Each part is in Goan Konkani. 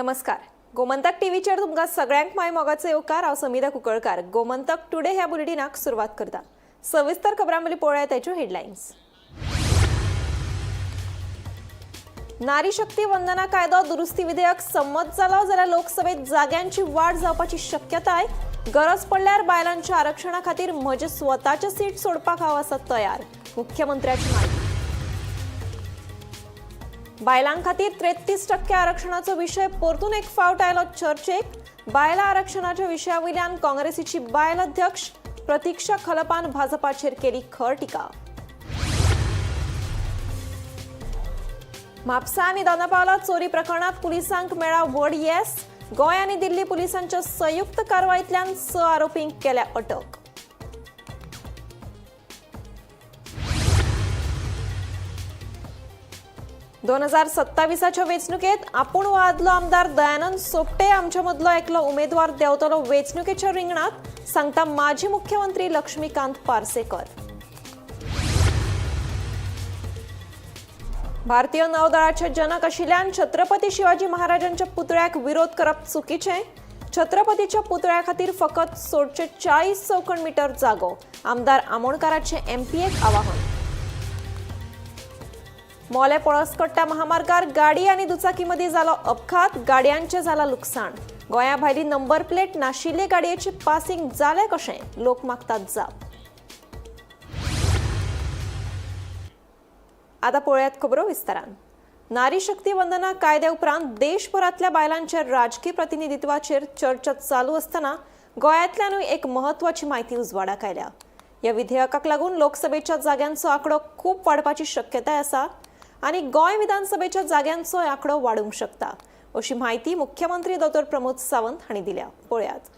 नमस्कार, गोमंतक टीव्हीचेर तुमकां सगळ्यांक माय मोगाचो येवकार. हांव समिधा कुंकळकार. गोमंतक टुडे ह्या बुलेटिनाक सुरवात करता. सविस्तर खबरां पयलीं पळोवया ताच्यो हेडलायन्स. नारी शक्ती वंदना कायदो दुरुस्ती विधेयक संमत जालो जाल्यार लोकसभेत जाग्यांची वाड जावपाची शक्यताय. गरज पडल्यार बायलांच्या आरक्षणा खातीर म्हजें स्वताचें सीट सोडपाक हांव आसा तयार, मुख्यमंत्र्याची माहिती. बायलां खातीर 33% आरक्षणाचो विशय परतून एक फावट आयलो चर्चेक. बायलां आरक्षणाच्या विशया वयल्यान काँग्रेसीची बायल अध्यक्ष प्रतिक्षा खलपान भाजपाचेर केली खर टिका. म्हापसा आनी दोनापावला चोरी प्रकरणात पुलिसांक मेळ्ळा व्हड येस. गोंय आनी दिल्ली पुलिसांच्या संयुक्त कारवायेंतल्यान 6 आरोपींक केल्या अटक. 2027च्या वेंचणुकेत आपूण वा आदलो आमदार दयानंद सोपटे आमच्या मदलो एकलो उमेदवार देंवतलो वेंचणुकेच्या रिंगणात, सांगता माजी मुख्यमंत्री लक्ष्मीकांत पार्सेकर. भारतीय नौदळाचे जनक आशिल्ल्यान छत्रपती शिवाजी महाराजांच्या पुतळ्याक विरोध करप चुकीचें. छत्रपतीच्या पुतळ्या खातीर फकत सोडचे 40 चौखण मीटर जागो, आमदार आमोणकाराचे एमपीएक आवाहन. मोले पळसकट्टा महामार्गार गाडी आनी दुचाकी मदीं जालो अपघात. गाडयांचें जाला लुकसाण. गोंया भायली नंबर प्लेट नाशिल्ले गाडयेचें पासिंग जालें कशें, लोक मागतात जाप. आता पळोवयात खबरो विस्तारान. नारी शक्ती वंदना कायद्या उपरांत देशभरांतल्या बायलांच्या राजकी प्रतिनिधित्वाचेर चर्चा चालू आसतना गोंयांतल्यानूय एक म्हत्वाची म्हायती उजवाडाक आयल्या. ह्या विधेयकाक लागून लोकसभेच्या जाग्यांचो आंकडो खूब वाडपाची शक्यताय आसा आनी गोंय विधानसभेच्या जाग्यांचो आंकडो वाडूंक शकता, अशी म्हायती मुख्यमंत्री दोतोर प्रमोद सावंत हांणी दिल्या. पळयात.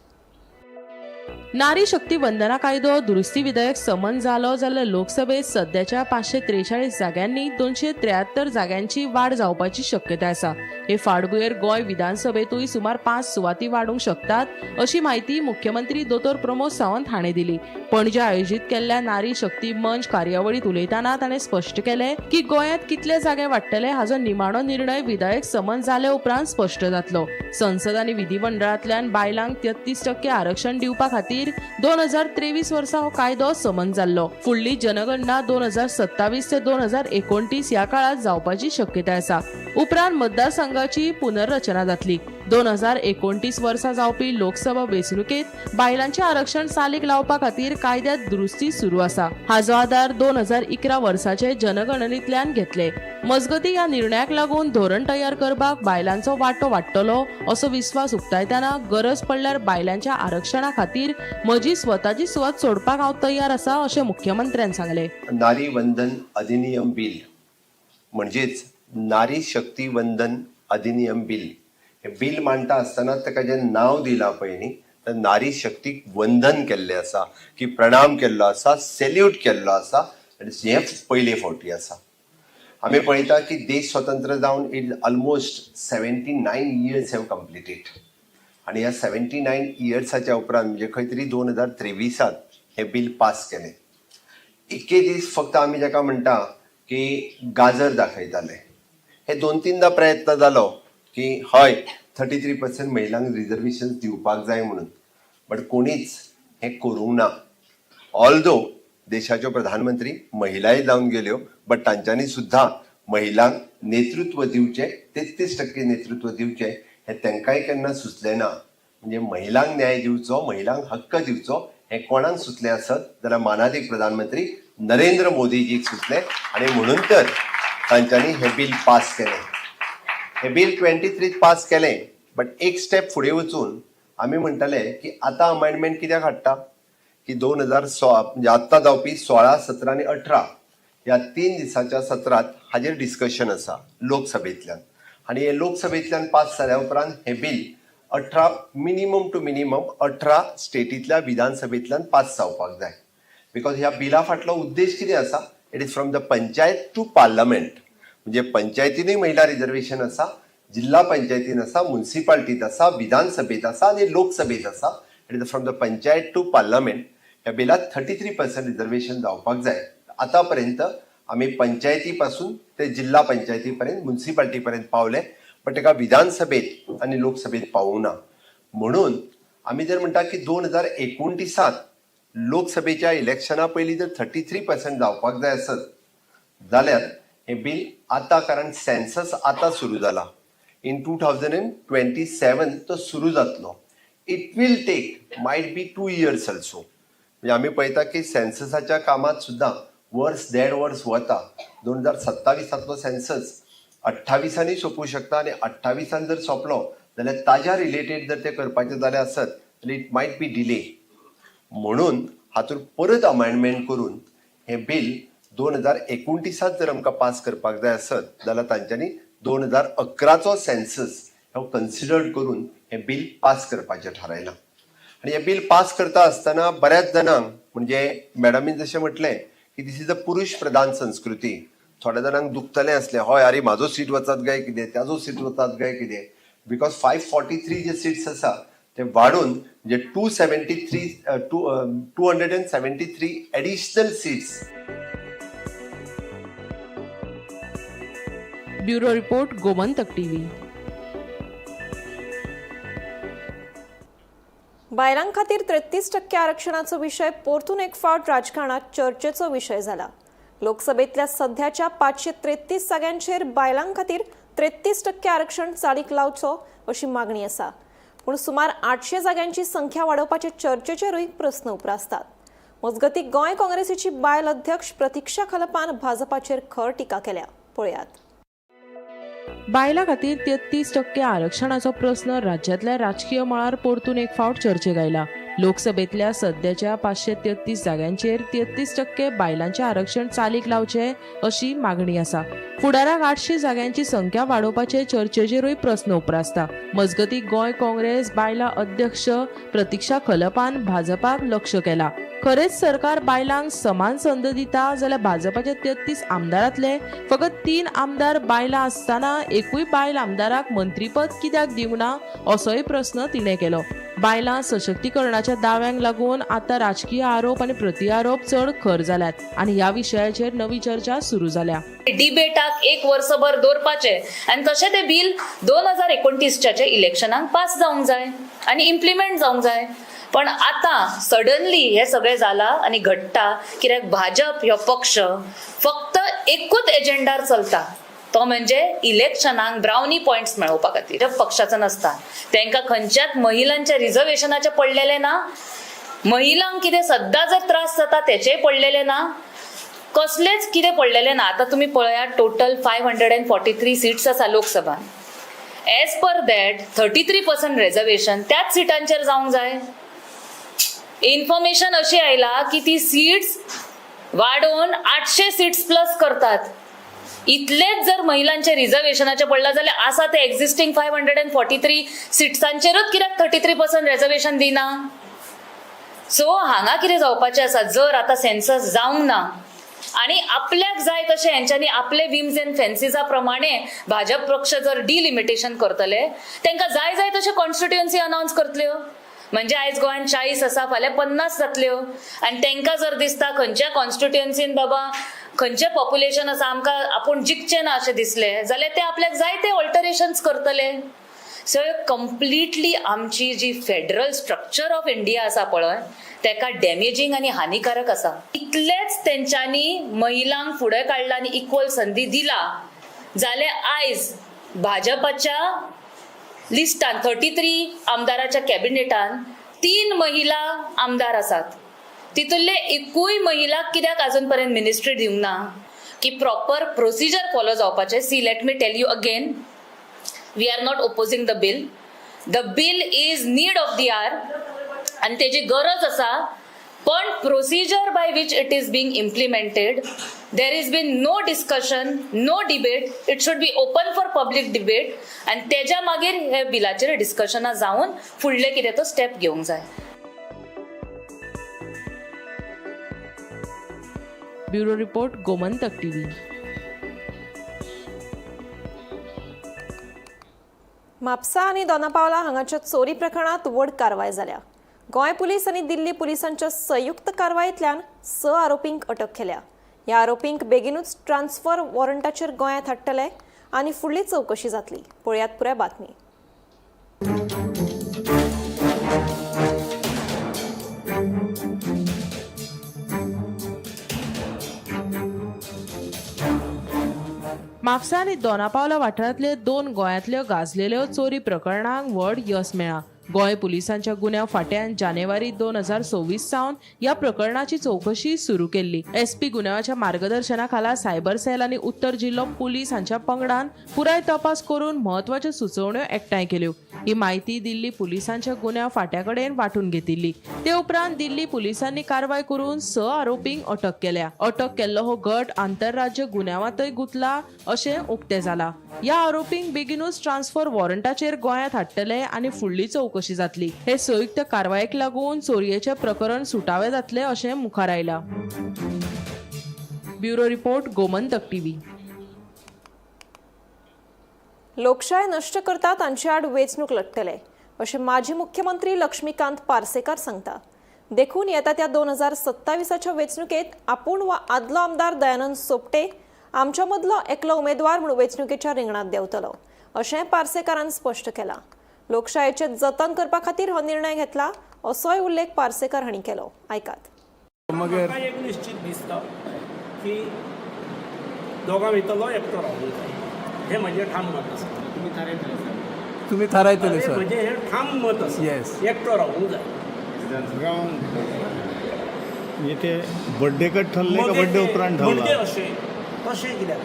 नारी शक्ती वंदना कायदो दुरुस्ती विधेयक समन जालो जाल्यार लोकसभेत सद्याच्या 543 जाग्यांनी 273 जाग्यांची वाड जावपाची शक्यताय आसा. हे फाटभुंयेर गोंय विधानसभेतूय सुमार 5 सुवाती वाडूंक शकतात, अशी म्हायती मुख्यमंत्री दोतोर प्रमोद सावंत हाणें दिली. पणजे आयोजीत केल्ल्या नारी शक्ती मंच कार्यावळीत उलयतना ताणें स्पश्ट केलें की गोंयांत कितले जागे वाडटले हाचो निमाणो निर्णय विधेयक समन जाले उपरांत स्पश्ट जातलो. संसद आनी विधिमंडळांतल्यान बायलांक 33% आरक्षण दिवपा खातीर 2023 वर्सा हो कायदो समन जाल्लो. फुडली जनगणना 2027 ते 2029 ह्या काळात जावपाची शक्यताय आसा. उपरांत मतदारसंघाची पुनर्रचना जातली. 2029 वर्सा जावपी लोकसभा वेंचणुकेत बायलांचें आरक्षण चालीक लावपा खातीर कायद्यात दुरुस्ती सुरू आसा. हाचो आदार 2011 वर्साचे जनगणनेंतल्यान घेतले. मजगती, ह्या निर्णयाक लागून धोरण तयार करपाक बायलांचो वांटो वाडटलो असो विस्वास उक्तायतना गरज पडल्यार बायलांच्या आरक्षणा खातीर म्हजी स्वताची सुवात सोडपाक हांव तयार आसा, अशें मुख्यमंत्र्यान सांगलें. नारी वंदन अधिनियम बिल म्हणजेच नारी शक्ती वंदन अधिनियम बिल, हे बिल मांडटा आसतना ताका जें नांव दिलां पळय न्ही, तर नारी शक्तीक वंदन केल्लें आसा की प्रणाम केल्लो आसा, सेल्यूट केल्लो आसा आनी हें पयले फावटी आसा. आमी पळयता की देश स्वतंत्र जावन it almost 79 years have completed आनी ह्या 79 इयर्साच्या उपरांत म्हणजे खंय तरी 2023त हें बील पास केलें. एके दीस फक्त आमी जाका म्हणटा की गाजर दाखयताले. हे 2-3दा प्रयत्न जालो की हय 33% महिलांक रिजर्वेशन दिवपाक जाय म्हणून, बट कोणीच हें करूंक ना. ऑल्दो देशाच्यो प्रधानमंत्री महिलाय जावन गेल्यो, बट तांच्यांनी सुद्दां महिलांक नेतृत्व दिवचें, 33% नेतृत्व दिवचें हें तांकांय केन्ना सुचलें ना. म्हणजे महिलांक न्याय दिवचो, महिलांक हक्क दिवचो हें कोणाक सुचलें आसत जाल्यार मानादीक प्रधानमंत्री नरेंद्र मोदीजीक सुचलें आनी म्हणून तर तांच्यांनी हें बील पास केलें. हें बील 23त पास केलें, बट एक स्टेप फुडें वचून आमी म्हणटाले की आतां अमेंडमेंट कित्याक हाडटा की 2016 म्हणजे आत्तां जावपी 16, 17 आनी 18 ह्या 3 दिसाच्या सत्रांत हाजेर डिस्कशन आसा लोकसभेंतल्यान आनी हे लोकसभेंतल्यान पास जाल्या उपरांत हें बील 18 मिनिमम टू मिनिमम 18 स्टेटींतल्या विधानसभेंतल्यान पास जावपाक जाय. Because ह्या बिला फाटलो उद्देश कितें आसा, it is from the panchayat to parliament. म्हणजे पंचायतीनूय महिला रिजर्वेशन आसा, जिल्हा पंचायतीन आसा, मुन्सिपाल्टीत आसा, विधानसभेत आसा आनी लोकसभेत आसा. It is from the panchayat to parliament. ह्या बिलात 33% रिजर्वेशन जावपाक जाय. आतां पर्यंत आमी पंचायती पासून ते जिल्हा पंचायती पर्यंत, मुन्सिपाल्टी पर्यंत पावले, बट ताका विधानसभेत आनी लोकसभेत पावोवंक ना. म्हणून आमी जर म्हणटा की 2029 लोकसभेच्या इलेक्शना पयलीं जर 33% जावपाक जाय आसत जाल्यार हें बील आतां, कारण सेन्सस आतां सुरू जाला, इन 2027 तो सुरू जातलो. It will take might be 2 years also. म्हणजे आमी पळयता की सेन्ससाच्या कामात सुद्दां वर्स देड वर्स वता. 2027तलो सेन्सस 28 सोंपूं शकता आनी 28 जर सोंपलो जाल्यार ताज्या रिलेटेड जर ते करपाचें जालें आसत जाल्यार it might be delay. म्हणून हातूंत परत अमेंडमेंट करून हें बील 2029 जर आमकां पास करपाक जाय आसत जाल्यार तांच्यांनी 2011चो सेन्सस हो कन्सिडर करून हें बील पास करपाचें थारायलां. आनी हें बील पास करता आसतना बऱ्याच जाणांक, म्हणजे मॅडमीन जशें म्हटलें की this is a पुरुश प्रधान संस्कृती, थोड्या जाणांक दुखतलें आसलें, हय अरे म्हाजो सीट वचत काय कितें, ताजो सीट वचत काय कितें, because 543 जे सिट्स आसा ते वाडून म्हणजे 273 273 additional seats. Bureau report, Gomantak TV. बायलां खातीर 33% आरक्षणाचो विशय परतून एक फावट राजकारणात चर्चेचो विशय जाला. लोकसभेतल्या सध्याच्या 533 जाग्यांचेर बायलां खातीर 33% आरक्षण चालीक लावचो अशी मागणी आसा. पूण सुमार 800 जाग्यांची संख्या वाडोवपाचे चर्चेचेरूय प्रस्न उप्रासतात. मजगतीं, गोंय काँग्रेसीची बायल अध्यक्ष प्रतिक्षा खलपान भाजपाचेर खर टिका केल्या. पळयात. बायलां खातीर 33% आरक्षणाचो प्रस्न राज्यांतल्या राजकीय मळार परतून एक फावट चर्चेक आयला. लोकसभेतल्या सद्याच्या 533 जाग्यांचेर 33% बायलांचें आरक्षण चालीक लावचें अशी मागणी आसा. फुडाराक 800 जाग्यांची संख्या वाडोवपाचे चर्चेचेरूय प्रस्न उप्रासता. मजगतीं, गोंय काँग्रेस बायलां अध्यक्ष प्रतिक्षा खलपान भाजपाक लक्ष केला. खरेंच सरकार बायलांक समान संद दिता जाल्यार भाजपाचे 33 आमदारांतले फकत तीन आमदार बायलां आसतना एकूय बायल आमदाराक मंत्रीपद कित्याक दिवंक ना असोय प्रस्न तिणें केलो. बायलां सशक्तीकरणाच्या दाव्यांक लागून आतां राजकीय आरोप आनी प्रतिआरोप चड खर जाल्यात आनी ह्या विशयाचेर नवी चर्चा सुरू जाल्या. डिबेटाक एक वर्सभर दवरपाचें आनी तशें तें बील 2029च्या इलेक्शनाक पास जावंक जाय आनी इम्प्लिमेंट जावंक जाय. पण आतां सडनली हें सगळें जालां आनी घडटा कित्याक भाजप हो पक्ष फक्त एकूच एजेंडार चलता, तो म्हणजे इलेक्शनाक ब्रावनी पॉयंट्स मेळोवपा खातीर. पक्षाचो नासता तांकां, खंयच्याच महिलांच्या रिजर्वेशनाचें पडलेलें ना, महिलांक कितें सद्दां जर त्रास जाता तेचेय पडलेलें ना, कसलेच कितें पडलेलें ना. आतां तुमी पळयात, total 543 seats आसा लोकसभान. As per that 33% reservation त्याच सिटांचेर जावंक जाय. इन्फॉर्मेशन अशी आयला की ती सीट्स वाडोवन 800 सीट्स प्लस करतात. इतलेच जर महिलांचे रिझर्वेशनाचे पडला जाल्यार आसा ते existing 543 सिट्सांचेरूच कित्याक 33% रेजर्वेशन दिना? सो हांगा कितें जावपाचें आसा, जर आतां सेन्सस जावंक ना आणि आपल्याक जाय तशें हेंच्यांनी आपले विम्स एंड फॅन्सीजा प्रमाणे भाजप पक्ष जर डिलिमिटेशन करतले, तांकां जाय जाय तशें कॉन्स्टिट्युएन्सी अनावन्स करतल्यो. म्हणजे आयज गोंयांत 40 आसा, फाल्यां 50 जातल्यो. आनी तांकां जर दिसता खंयच्या कॉन्स्टिट्युएन्सीन बाबा खंयचें पॉप्युलेशन आसा, आमकां आपूण जिखचें ना अशें दिसलें जाल्यार ते आपल्याक जाय ते ऑल्टरेशन्स करतले. सो कंप्लिटली आमची जी फेडरल स्ट्रक्चर ऑफ इंडिया आसा पळय, तेका डॅमेजींग आनी हानिकारक आसा. इतलेच तेंच्यांनी महिलांक फुडें काडला आनी इक्वल संदी दिला जाल्यार आयज भाजपाच्या लिस्टान 33 आमदाराच्या कॅबिनेटान तीन महिला आमदार आसात. तितूंतले एकूय महिलाक कित्याक अजून पर्यंत मिनिस्ट्री दिवंक ना? की प्रॉपर प्रोसिजर फॉलो जावपाचें. See, let me tell you again, we are not opposing the bill. The bill is need of the hour आनी तेजी गरज आसा, पण procedure by which it is being implemented, there is been no discussion, no debate. It should be open for public debate आनी तेज्या मागीर हे बिलाचेर डिस्कशनां जावन फुडलें कितें तो स्टेप घेवंक जाय. Bureau report, Gomantak TV. Mapusa आनी दोनापावला हांगाच्या चोरी प्रकरणात व्हड कारवाय जाल्या. गोंय पुलीस आनी दिल्ली पुलिसांच्या संयुक्त कारवायेंतल्यान स आरोपींक अटक केल्या. ह्या आरोपींक बेगीनूच ट्रान्सफर वॉरंटाचेर गोंयांत हाडटले. आनी फुडली चवकशी जातली. पळयात पुराय बातमी. म्हापसा आनी दोनापावला वाठारांतले दोन गोंयांतल्यो गाजलेल्यो चोरी प्रकरणांक व्हड यस मेळ्ळां. गोंय पुलिसांच्या गुन्यांव फांट्यान जानेवारी 2026 सावन ह्या प्रकरणाची चवकशी सुरू केल्ली. एसपी गुन्यांवाच्या मार्गदर्शना खाला सायबर सेल आनी उत्तर जिल्लो पुलीस हांच्या पंगडान पुराय तपास करून म्हत्वाच्यो सुचोवण्यो एकठांय केल्यो. ही म्हायती दिल्ली पुलिसांच्या गुन्यांव फांट्या कडेन वांटून घेतिल्ली. ते उपरांत दिल्ली पुलिसांनी कारवाय करून 6 आरोपींक अटक केल्या. अटक केल्लो हो गट आंतरराज्य गुन्यांवांतय गुंतला अशें उक्तें जाला. ह्या आरोपींक बेगीनूच ट्रान्सफर वॉरंटाचेर गोंयांत हाडटले आनी फुडली चवकशी जातली. हे संयुक्त कारवायेक लागून चोरयेचें प्रकरण सुटावें जातलें अशें मुखार आयलां. Bureau report, Gomantak TV. लोकशाय नश्ट करता तांचे आड वेंचणूक लढटले अशें माजी मुख्यमंत्री लक्ष्मीकांत पार्सेकार सांगता. देखून येता त्या 2027च्या वेंचणुकेत आपूण वा आदलो आमदार दयानंद सोपटे आमच्या मदलो एकलो उमेदवार म्हूण वेंचणुकेच्या रिंगणांत देंवतलो अशें पार्सेकारान स्पश्ट केलां. लोकशायेचें जतन करपा खातीर हो निर्णय घेतला असोय उल्लेख पार्सेकार हांणी केलो. आयकात. मगेर म्हाका एक निश्चित दिसता की दोगां भितरलो एकटो रावूंक जाय, हें म्हजें ठाम मत आसा. तुमी थारायतले सर? म्हजें हें ठाम मत आसा. Yes. एकटो रावूंक जाय. म्हणजे ते बड्डे कट ठरले का बड्डे उपरांत म्हणजे ठरला? अशें तशें कित्याक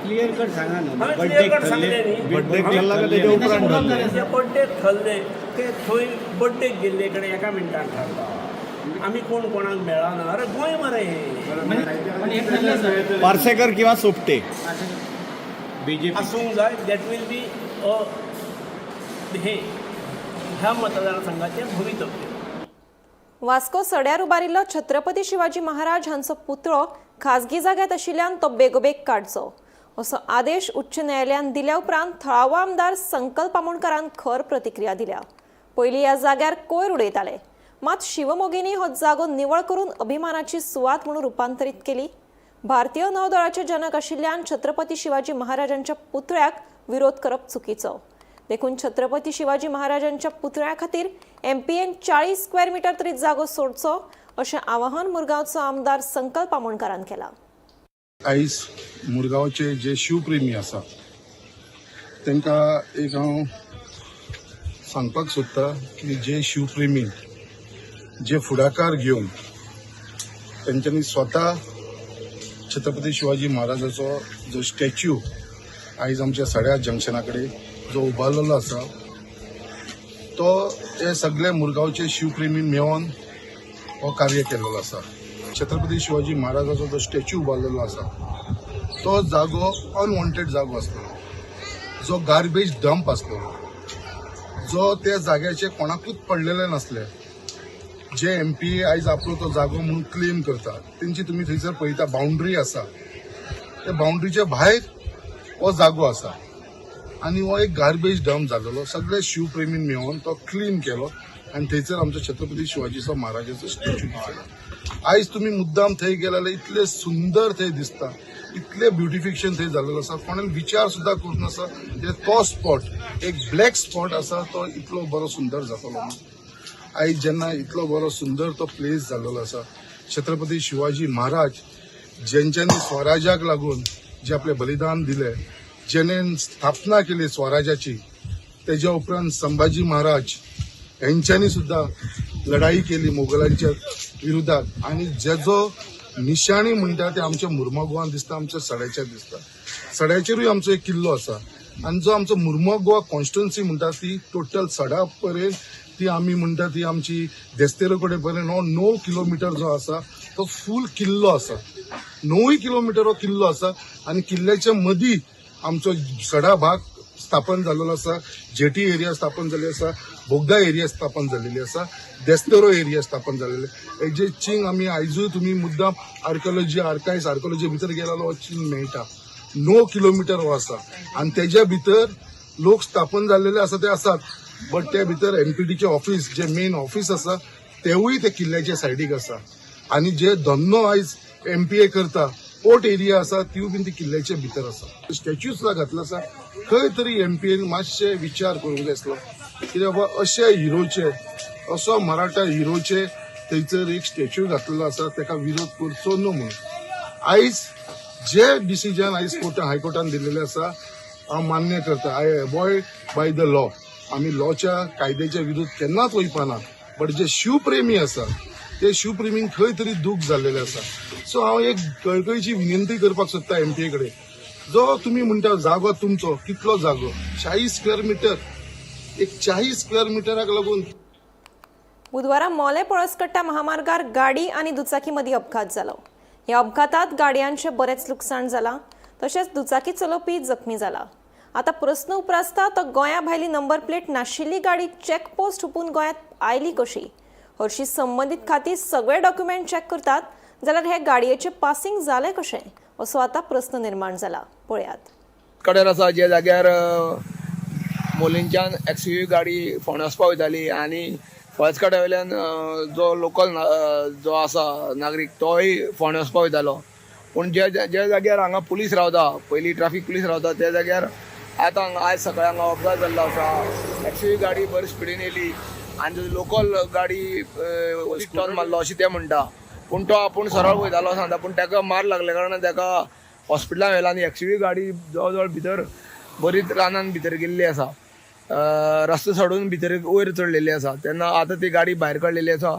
क्लियर कट सांगा न्हू. हांवें बड्डे क्लियर कट सांगलें न्ही. बड्डे ठरला का त्याच्या उपरांत ठरले? जे बड्डे ठरले ते थंय बड्डेक गेल्ले कडेन एका मिनटान ठरला. आमी कोण कोणाक मेळना. अरे गोंय मरे हें. पार्सेकर किंवा सोपटे बीजेपी आसूंक जाय. That will be अ हे ह्या मतदारसंघाचें भवितव्य. वास्को सड्यार उबारिल्लो छत्रपती शिवाजी महाराज हांचो पुतळो खाजगी जाग्यात आशिल्ल्यान तो बेगोबेग काडचो असो आदेश उच्च न्यायालयान दिल्या उपरांत थळावो आमदार संकल्प आमोणकारान खर प्रतिक्रिया दिल्या. पयलीं ह्या जाग्यार कोयर उडयताले, मात शिवमोगींनी हो जागो निवळ करून अभिमानाची सुवात म्हणून रुपांतरीत केली. भारतीय नौदळाचे जनक आशिल्ल्यान छत्रपती शिवाजी महाराजांच्या पुतळ्याक विरोध करप चुकीचो. देखून छत्रपती शिवाजी महाराजांच्या पुतळ्या खातीर एमपीएन 40 स्क्वेअर मिटर तरी जागो सोडचो अशें आवाहन मुरगांवचो आमदार संकल्प आमोणकारान केलां. आयज मुरगांवचे जे शिवप्रेमी आसा तांकां एक हांव सांगपाक सोदता की जे शिवप्रेमी जे फुडाकार घेवन तेंच्यांनी स्वता छत्रपती शिवाजी महाराजाचो जो स्टॅच्यू आयज आमच्या सड्या जंक्शना कडेन जो उबारलेलो आसा तो हे सगळे मुरगांवचे शिवप्रेमी मेळोन हो कार्य केल्लो आसा. छत्रपती शिवाजी महाराजाचो जो स्टॅच्यू उबारलेलो आसा तो जागो अनवॉन्टेड जागो आसलेलो, जो गार्बेज डंप आसलेलो, जो त्या जाग्याचे कोणाकूच पडलेले नासले. जे एम पी ए आयज आपलो तो जागो म्हणून क्लेम करता तेंची तुमी थंयसर पळयता बाउंड्री आसा, त्या बाउंड्रीच्या भायर हो जागो आसा आनी हो एक गार्बेज डंप जालेलो. सगळे शिवप्रेमीन मेळोन तो क्लीन केलो आनी थंयसर आमचो छत्रपती शिवाजीचो महाराजाचो स्टॅच्यू दिसलो. आयज तुमी मुद्दाम थंय गेले जाल्यार इतले सुंदर थंय दिसता, इतले ब्युटिफिकेशन थंय जाल्लेलो आसा. कोणें विचार सुद्दां करूं नासा की तो स्पॉट एक ब्लॅक स्पॉट आसा तो इतलो बरो सुंदर जातलो म्हणून. आयज जेन्ना इतलो बरो सुंदर तो प्लेस जाल्लेलो आसा, छत्रपती शिवाजी महाराज जेंच्यांनी स्वराज्याक लागून जे आपलें बलिदान दिलें, जेणे स्थापना केली स्वराज्याची, तेज्या उपरांत संभाजी महाराज हेंच्यांनी सुद्दां लढाई केली मोगलांच्या विरोधात आनी जेजो निशाणी म्हणटा ते आमच्या मुर्मो दिसता, आमच्या सड्याचेर दिसता. सड्याचेरूय आमचो एक किल्लो आसा आनी जो आमचो मुर्मो गोवा कॉन्स्टिट्युन्सी म्हणटा ती टोटल सडा पर्यंत ती आमी म्हणटा ती आमची देस्तेरो कडेन पर्यंत हो 9 किलोमिटर जो आसा तो फूल किल्लो आसा. 9 किलोमिटर हो किल्लो आसा आनी किल्ल्याच्या मदीं आमचो सडा भाग स्थापन जाल्लो आसा. जेटी एरिया स्थापन जाल्ली आसा, बोगदा एरिया स्थापन जाल्लेली आसा, देस्तेरो एरिया स्थापन जाल्लेले. हेजे चिंग आमी आयजूय तुमी मुद्दाम आर्किओलॉजी आर्कायव्स आर्किओलॉजी भितर गेले जाल्यार हो चिंग मेळटा. 9 किलोमिटर हो आसा आनी तेज्या भितर लोक स्थापन जाल्लेले आसा ते आसात, बट त्या भितर एमपीडीचे ऑफिस जे मेन ऑफिस आसा तेवूय ते किल्ल्याच्या सायडीक आसा. आनी जे धंदो आयज एमपीए करता पोर्ट एरिया आसा तिवूय बीन ती किल्ल्याच्या भितर आसा. स्टॅच्यू सुद्दां घातलो आसा. खंय तरी एमपीएन मातशे विचार करूंक जाय आसलो कित्याक बाबा अशे हिरोचे, असो मराठा हिरोचे थंयसर एक स्टॅच्यू घातलेलो आसा, ताका विरोध करचो न्हू म्हणून. आयज जे डिसिजन आयज कोर्टा हायकोर्टान दिल्लेले आसा हांव मान्य करता. I avoid by the law. आमी लॉच्या कायद्याच्या विरुद्ध केन्नाच वयपाना, बट जे शिवप्रेमी आसा ते शिवप्रेमींक खंय तरी दूख जाल्लेले आसा. सो हांव एक कळकळीची विनंती करपाक सोदता एमपीए कडेन, जो तुमी म्हणटा जागो तुमचो कितलो जागो 40 स्क्वेअर मिटर, एक 40 स्क्वेअर मिटराक लागून. बुधवारा मोले पळसकट्टा महामार्गार गाडी आनी दुचाकी मदीं अपघात जालो. ह्या अपघातात गाडयांचें बरेंच लुकसाण जालां, तशेंच दुचाकी चलोवपी जखमी जाला. आतां प्रस्न उप्रासता तो गोंया भायली नंबर प्लेट नाशिल्ली गाडी चॅकपोस्ट हुपून गोंयांत आयली कशी? हरशीं संबंदीत खातीं सगळे डॉक्युमेंट चॅक करतात जाल्यार हे गाडयेचें पासिंग जालें कशें असो आतां प्रस्न निर्माण जाला. पळयात. कडेर आसा ज्या जाग्यार मोलेंच्यान एक्सयूवी गाडी फोंड्या वचपा वयताली आनी फळसकड्या वयल्यान जो लोकल जो आसा नागरीक तोय फोंड्या वचपा वयतालो. पूण ज्या ज्या जाग्यार हांगा पुलीस रावता, पयलीं ट्राफीक पुलीस रावता त्या जाग्यार आतां हांगा आयज सकाळी हांगा अपघात जाल्लो आसा. एक्सयूवी गाडी बरी स्पिडीन येयली आनी लोकल गाडी टर्न मारलो अशें ते म्हणटा, पूण तो आपूण सरळ वयतालो सांगता, पूण ताका मार लागल्या कारणान ताका हॉस्पिटलान व्हेला आनी एक्सयूवी गाडी जवळ जवळ भितर बरीच रानान भितर गेल्ली आसा, रस्तो सोडून भितर वयर चडलेली आसा. तेन्ना आतां ती गाडी भायर काडलेली आसा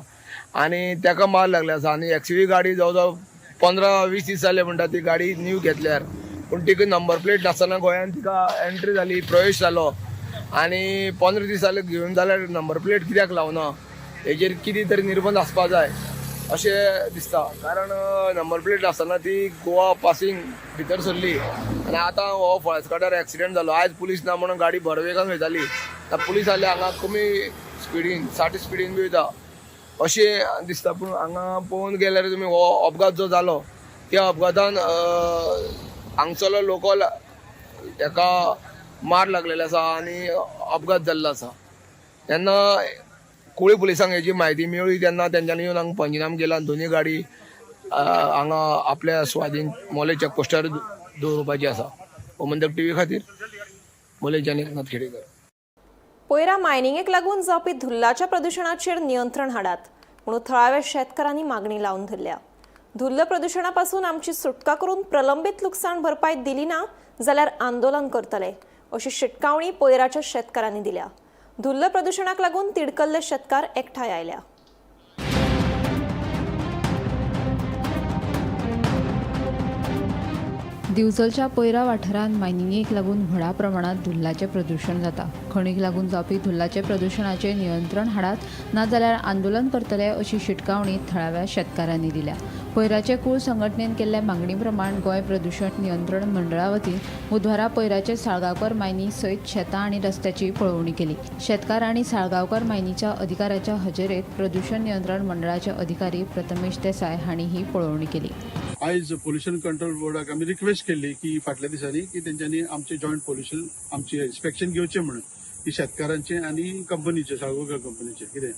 आनी ताका मार लागले आसा. आनी एक्सयूवी गाडी जवळ जवळ 15-20 दीस जाले म्हणटा ती गाडी न्यू घेतल्यार, पूण तिका नंबर प्लेट नासतना गोंयान तिका एंट्री जाली, प्रवेश जालो आनी 15 दीस जाले घेवन जाल्यार नंबर प्लेट कित्याक लावना हेजेर कितें तरी निर्बंध आसपा जाय अशें दिसता. कारण नंबर प्लेट नासतना ती गोवा पासिंग भितर सरली आनी आतां हो फळसकाटार एक्सिडंट जालो. आयज पुलीस ना म्हणून गाडी भर वेगान वयताली, आतां पुलीस आयले हांगा कमी स्पिडीन 60 स्पिडीन बी वयता अशें दिसता. पूण हांगा पळोवन गेल्यार तुमी हो अपघात जो जालो त्या अपघातान हांगसरलो लोकल हेका मार लागलेलो आसा आनी अपघात जाल्लो आसा. तेन्ना कुळी पुलिसांक हेजी म्हायती मेळ्ळी तेन्ना तेंच्यांनी येवन हांगा पंचनामा केला आनी दोनी गाडी हांगा आपल्या स्वाधीन मोले चॅकपोस्टार दवरुपाची आसा. गोमंतक टीव्ही खातीर मोलेच्यान एकनाथ खेडेकर. पयरा मायनिंगेक लागून जावपी धुल्लाच्या प्रदुशणाचेर नियंत्रण हाडात म्हणून थळाव्या शेतकारांनी मागणी लावन धरल्या. धुल्ल प्रदुशणा पासून आमची सुटका करून प्रलंबीत लुकसाण भरपाय दिली ना जाल्यार आंदोलन करतले अशी शिटकावणी पयराच्या शेतकारांनी दिल्या. धुल्ल प्रदुशणाक लागून तिडकल्ले शेतकार एकठांय आयल्या. दिवचलच्या पयरा वाठारांत मायनिंगेक लागून व्हडा प्रमाणात धुल्लाचें प्रदूशण जाता. खणीक लागून जावपी धुल्लाचें प्रदूशणाचेर नियंत्रण हाडात नाजाल्यार आंदोलन करतले अशी शिटकावणी थळाव्या शेतकारांनी दिल्या. पयराचे कूळ संघटनेन केल्ल्या मागणी प्रमाण गोंय प्रदूशण नियंत्रण मंडळा वतीन बुधवारा पयराचे साळगांवकर मायनी सयत शेतां आनी रस्त्याची पळोवणी केली. शेतकार आनी साळगांवकर मायनीच्या अधिकाऱ्याच्या हजेरेत प्रदूशण नियंत्रण मंडळाचे अधिकारी प्रथमेश देसाय हांणी ही पळोवणी केली. आयज पोल्युशन कंट्रोल बोर्डाक आमी रिक्वेस्ट केल्ली की फाटल्या दिसांनी की तेंच्यांनी आमचे जॉयंट पोल्युशन आमचे इन्स्पेक्शन घेवचें म्हणून की शेतकारांचे आनी कंपनीचे साळगांवकर कंपनीचे कितें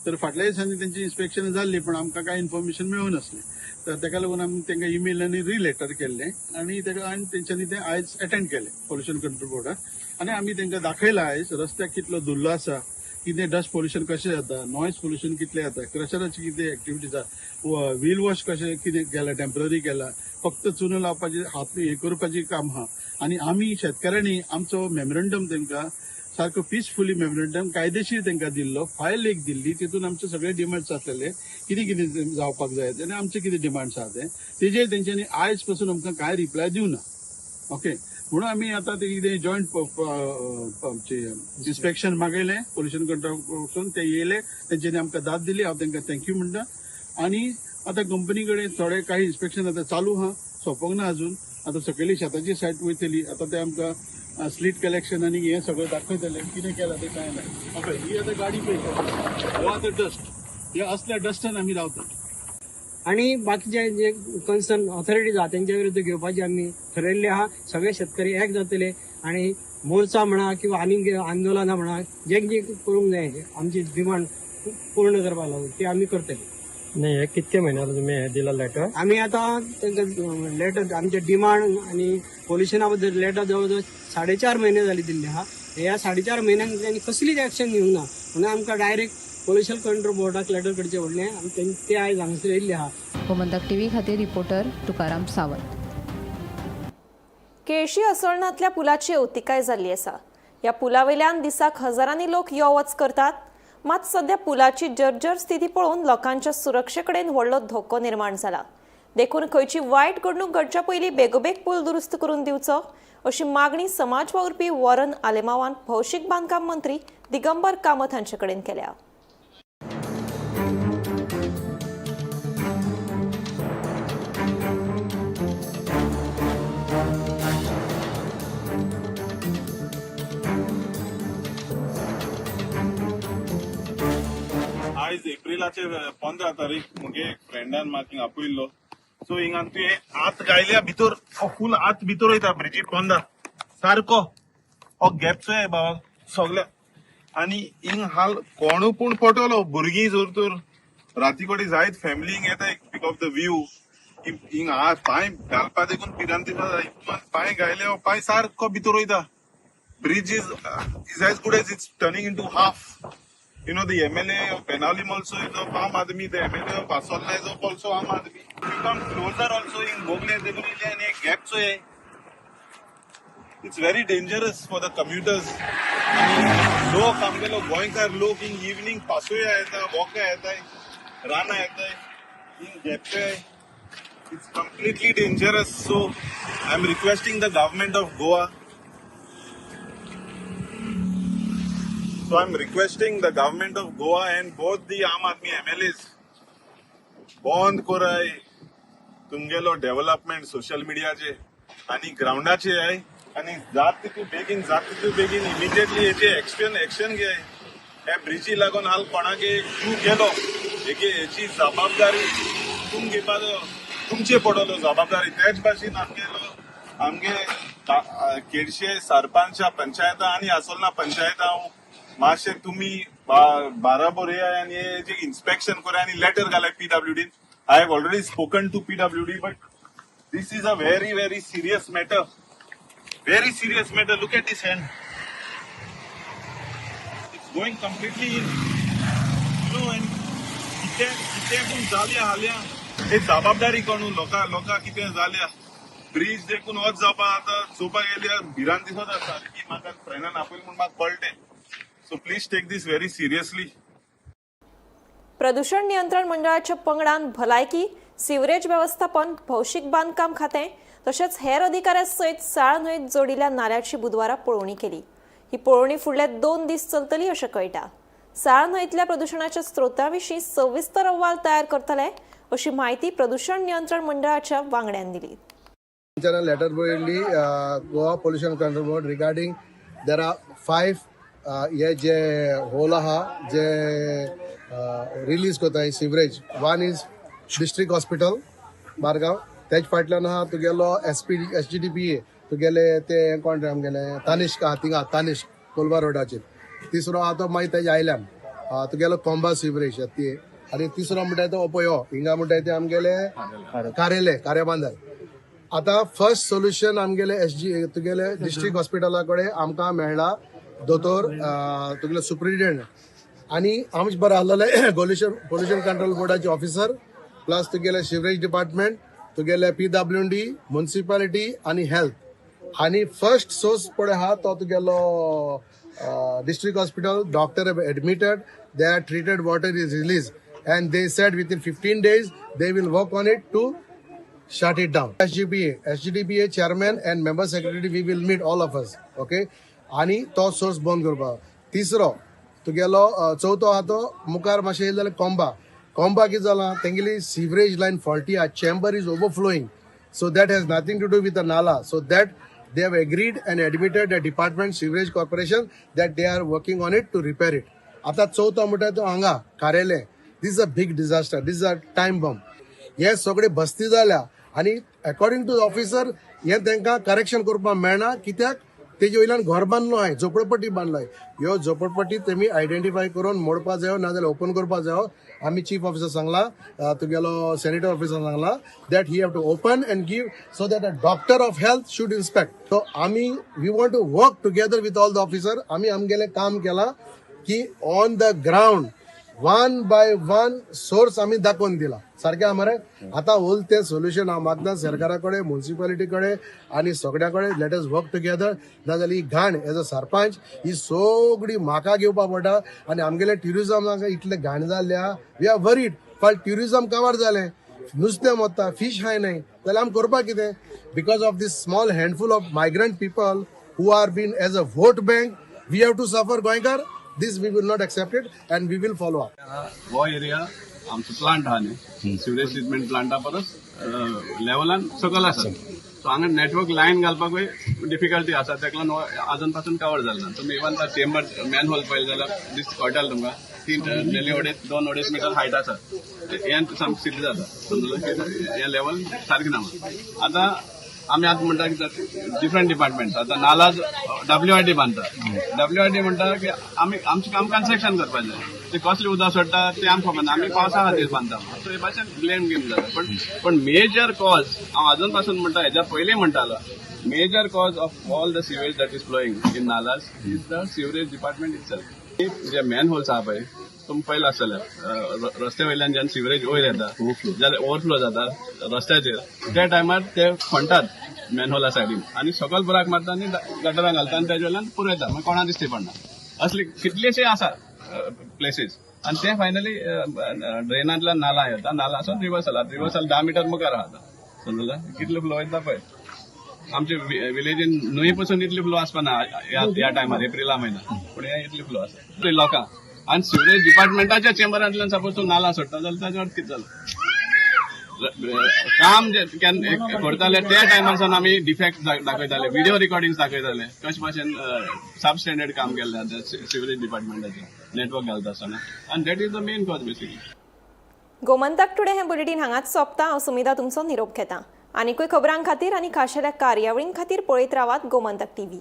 तर फाटल्या दिसांनी तेंची इन्स्पेक्शन जाल्ली, पण आमकां कांय इन्फॉर्मेशन मेळूं नासलें. तर ताका लागून आमी तांकां ईमेल आनी रिलेटर केल्लें आनी ताका आनी तेंच्यांनी तें आयज अटेंड केलें पोल्युशन कंट्रोल बोर्डाक आनी आमी तांकां दाखयलां आयज रस्त्याक कितलो धुल्लो आसा, कितें डस्ट पोल्युशन कशें जाता, नॉयज पोल्युशन कितलें जाता, क्रशराची कितें एक्टिविटी जाता, व्हील वॉश कशें कितें केलां, टेम्पररी केलां, फक्त चुनो लावपाची हात हें करपाची काम आहा. आनी आमी शेतकारांनी आमचो मेमोरंडम तांकां सारको पिसफुली मेमोरंडम कायदेशीर तांकां दिल्लो, फायल एक दिल्ली, तितून आमचे सगळे डिमांड्स आसलेले कितें कितें जावपाक जाय आनी आमचे कितें डिमांड्स आहा ते तेजेर तेंच्यांनी आयज पासून आमकां कांय रिप्लाय दिवना. ओके, म्हणून आमी आतां ते कितें जॉयंट आमचे इन्स्पेक्शन मागयलें पोल्युशन कंट्रोल वचून ते येयले, तेंच्यांनी आमकां दाद दिली, हांव तांकां thank you म्हणटा. आनी आतां कंपनी कडेन थोडे काही इन्स्पेक्शन आतां चालू आहा, सोंपोंक ना अजून. आतां सकयली शेताची सायट वयतली, आतां ते आमकां स्लीट कलेक्शन आनी हें सगळें दाखयतले कितें केलां तें कांय ना. ओके, ही आतां गाडी पळय, हो आतां डस्ट, ह्या असल्या डस्टान आमी रावता. आनी बाकीचे जे कन्सर्न ऑथॉरिटीज आहा तेंच्या विरुद्ध घेवपाची आमी ठरयल्ले आहा. सगळे शेतकरी एक जातले आनी मोर्चा म्हणा किंवा आनी आंदोलनां म्हणा जे कितें करूंक जाय आमची डिमांड पूर्ण करपाक लागून ते आमी करतले. नाही, हे कितके म्हयने जाले तुमी हे दिला लेटर? आमी आतां तांकां लेटर आमचे डिमांड आनी पोल्युशना बद्दल लेटर जवळ जवळ 4.5 म्हयने जाली दिल्ली आहा. ह्या 4.5 म्हयन्यांक तांणी कसलीच एक्शन घेवंक ना, म्हणून आमकां डायरेक्ट पोल्युशन कंट्रोल बोर्डाक लेटर करचें पडलें आनी ते आयज हांगासर येयल्ले आहा. गोमंतक टीव्ही खातीर रिपोर्टर तुकाराम सावंत. केळशी असोळणांतल्या पुलाची अवतिकाय जाल्ली आसा. ह्या पुलावयल्यान दिसाक हजारांनी लोक यो वच करतात. मात सध्या पुलाची जर्जर स्थिती पळोवन लोकांच्या सुरक्षे कडेन व्हडलो धोको निर्माण जाला. देखून खंयची वायट घडणूक घडच्या पयलीं बेगोबेग पूल दुरुस्त करून दिवचो अशी मागणी समाज वावुरपी वॉरन आलेमावान भौशीक बांदकाम मंत्री दिगंबर कामत हांचे कडेन केल्या. आयज एप्रिलाचे 15 तारीख मुगे एक फ्रेंडान म्हाका हिंगा आपयल्लो. सो हिंगा तुवें आत गायल्या भितर फूल आत भितर वयता ब्रिजी पोंदा सारको हो गॅप चोय बाबा सगल्या. आनी हिंग हाल कोणू पूण पडटलो भुरगीं जर तर राती कडेन जायत फॅमिली हिंग येता because of the view. हिंग हात पांय घालपा देखून भिरांत दिसता, पांय गायले पांय सारको भितर वयता. Bridge is as good as it's turning into half. You know, the MLA of Benaulim also is of Aam Aadmi, the MLA of Asolna is of also Aam Aadmi. If you come closer also in Gogle, they will be a gap. So it's very dangerous for the commuters. लोक आमगेलो गोंयकार लोक in evening पासोया येता, वॉका येता, राना येता, in gap. It's completely dangerous. So I'm requesting the government of Goa. So I'm requesting the government of Goa and both the Aam Aadmi MLAs, बंद कराय तुमगेलो डेव्हलपमेंट सोशल मिडियाचे आणि ग्राउंडाचे आहे आणि जात तितू बेगीन जात तितू बेगीन इमिजिएटली हेचे एक्शन घे. ह्या ब्रिजी लागून हाल कोणाक जीव गेलो हेची हेची जबाबदारी तुम घेवपाचो, तुमचे पडलो जबाबदारी. तेच भाशेन आमगेलो आमगे केळशे सरपंचा पंचायता आनी आसोलना पंचायता मातशें तुमी बाराबर येयाय आनी हेजें इन्स्पेक्शन कराय आनी लेटर घालाय PWD. I have already spoken to PWD, but this is a very very serious matter, very serious matter. Look at this hand, it's going completely in, you know. And कितें कितें पूण जाल्या हाल्या हे जबाबदारी कोणू लोकां कितें जाल्या ब्रीज देखून वच जावपा आतां चोवपाक गेल्यार भिरांत दिसत आसा की म्हाका फ्रेंडान आपयलें म्हूण म्हाका कळटें. So please take this very seriously. प्रदूषण नियंत्रण मंडळाच्या पंगडान भलायकी, सिवरेज वेवस्थापन, भौशीक बांदकाम खातें तशेंच हेर अधिकाऱ्यां सयत साळ न्हंयत जोडिल्ल्या नाल्याची बुधवारा पळोवणी केली. ही पळोवणी फुडले 2 दीस चलतली अशें कळटा. साळ न्हंयतल्या प्रदूषणाच्या स्रोता विशीं सविस्तर अहवाल तयार करतले अशी म्हायती प्रदूषण नियंत्रण मंडळाच्या वांगड्यान दिली. लेटर बरयल्ली Goa pollution control board regarding there are 5 हे जे होल आहा जे रिलीज करता sewerage. 1 is district hospital Margao, तेज फाटल्यान आहा तुगेलो SGDPA तुगेले ते कोण रे आमगेले तानिश्क आहा थिंगा तानिश्क कोलवा रोडाचेर. तिसरो आहा तो मागीर तेज आयल्यान तुगेलो कोंबा सिवरेज ती. आनी तिसरो म्हणटा तो ओपो यो हिंगा म्हणटा ते आमगेले कारेले कारेबांदर. आतां फर्स्ट सोल्युशन आमगेले SG तुगेले डिस्ट्रिक्ट हॉस्पिटला कडेन आमकां मेळ्ळा दोतोर तुगेले सुप्रिटेंडंट आनी आमचे बरें आसलेले पोल्युशन कंट्रोल बोर्डाचे ऑफिसर प्लस तुगेले सिवरेज डिपार्टमेंट तुगेले PWD municipality आनी हेल्थ. आनी फर्स्ट सोर्स पळय आहा तो तुगेलो district hospital. Doctor have admitted they are treated water is release and they said within 15 days they will work on it to shut it down. SGDPA chairman and member secretary, we will meet all of us. Okay? आणि तो सोर्स बंद करपाक. तिसरो तुगेलो चवथो आहा तो मुखार मातशें येयलें जाल्यार कोंबा. कोंबा कितें जालां तेंगेली सिवरेज लायन फॉल्टी आहा, chamber is overflowing. So that has nothing to do with the nala. So that they have agreed and admitted the department sewerage corporation that they are working on it to repair it. आतां चवथो म्हणटा तो हांगा कार्यालय. This is a big disaster, this is a time bomb. हे सगळे बस्ती जाल्या आनी अकॉर्डिंग टू ऑफिसर हे तांकां करेक्शन करपाक मेळना कित्याक तेजे वयल्यान घर बांदलो आहाय, झोपडपट्टी बांदलो आहाय. ह्यो झोपडपट्टी तेमी आयडेंटिफाय करून मोडपा जायो, नाजाल्यार ओपन करपा जायो. आमी चीफ ऑफिसर सांगला, तुगेलो सॅनिटरी ऑफिसर सांगला that he have to open and give so that a doctor of health should inspect. So आमी we want to work together with all the officer. आमी आमगेलें काम केलां की on the ground one by one source आमी दाखोवन दिला सारकें आहा मरे. आतां ओल तें सोल्युशन हांव मागता सरकारा कडेन, मुन्सिपालिटी कडेन आनी सगळ्या कडेन. Let us work together. नाजाल्यार ही घाण एज अ सरपंच ही सगळी म्हाका घेवपा पडटा आनी आमगेलें ट्युरिजम इतलें घाण जाल्लें आहा. We are worried. फाल्यां ट्युरिजम कवर जालें, नुस्तें मरता, फीश हाय न्हय जाल्यार आमी करपाक कितें? Because of this small handful of migrant people who are been as a vote bank, we have to suffer. गोंयकार, this we will not accept it and we will follow up. हो एरिया आमचो प्लांट आहा न्ही, सिवरेज ट्रिटमेंट प्लांटा परस लेवलान सकयल आसा. सो हांगा नेटवर्क लायन घालपाकूय डिफिकल्टी आसा, ताका लागून आजून पासून कवर जालें ना. तुमी इवन चेंबर मॅनहोल पळयलें जाल्यार दीस कळटालें तुमकां, तीन nearly अडेच 2 2.5 मिटर हायट आसा. हें सामकें सिद्ध जाता, समजलें? हें लेवल सारकें ना. आतां आमी आतां म्हणटा की डिफरंट डिपार्टमेंट्स आतां नालाज WID बांदता. WID म्हणटा की आमी आमचें काम कन्स्ट्रक्शन करपाचें, ते कसलें उदक सोडटा तें आमकां खबर ना, आमी पावसा खातीर बांदता. सो हे भाशेन ब्लेम गेम जाता. पण मेजर कॉज हांव आजून पासून म्हणटा, हेज्या पयलीं म्हणटालो, major cause of all the sewage that is flowing in nalas is the sewerage department itself. J man holes आहा पळय, तुमी पळयलां आसतलें, रस्त्या वयल्यान जेन्ना सिवरेज वयर येता जाल्यार ओवरफ्लो जाता रस्त्याचेर, त्या टायमार ते खणटात मॅनहोला सायडीन आनी सकयल बुराक मारता आनी गटरां घालता आनी तेजे वयल्यान पुरयता, मागीर कोणा दिश्टी पडना. असले कितलेशे आसा प्लेसीस आनी ते फायनली ड्रेनांतल्यान नाला येता, नाला आसून रिवर्सल, रिवर्सल 10 मिटर मुखार आहा, समजलें? कितले फ्लो येता पळय. आमचे विलेजीन न्हंय पसून इतले फ्लो आसपा ना ह्या टायमार, एप्रिला म्हयन्या, पूण हे इतले फ्लो आसा लोकांक. आनी सिवरेज डिपार्टमेंटाच्या चेंबरांतल्यान सपोज तूं नाला सोडटा जाल्यार ताच्या अर्थ कितें जालो? काम जे करताले त्या टायमार सावन आमी डिफेक्ट दाखयताले, व्हिडिओ रिकॉर्डिंग दाखयताले, कशे भाशेन सब स्टँडर्ड काम केल्लें आतां सिवरेज डिपार्टमेंटाचें नेटवर्क घालता आसतना. आनी that is the main cause basically. Gomantak today हें बुलेटीन हांगाच सोंपता. हांव सुमिधा तुमचो निरोप घेता. आनीकूय खबरां खातीर आनी खाशेल्या कार्यावळीं खातीर पळयत रावात गोमंतक टीव्ही.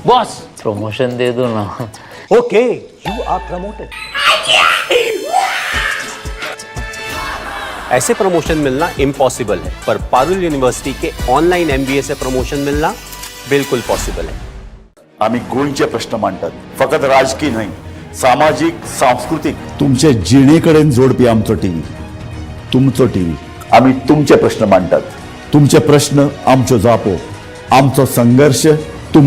बॉस, प्रमोशन दे दो ना. Okay, you are promoted. ऐसे प्रमोशन मिलना इम्पॉसिबल है, पर पारुल यूनिवर्सिटी के ऑनलाइन MBA से प्रमोशन मिलना बिल्कुल पॉसिबल है. आम्ही गोंयचे प्रश्न मांडटात, फकत राजकीय न्हय, सामाजीक, सांस्कृतीक. तुमचे जिणेकडेन जोडपी आमचो टीव्ही, तुमचो टीव्ही. आम्ही तुमचे प्रश्न मांडटात, तुमचे प्रश्न आमच्यो जापो, आमचो संघर्श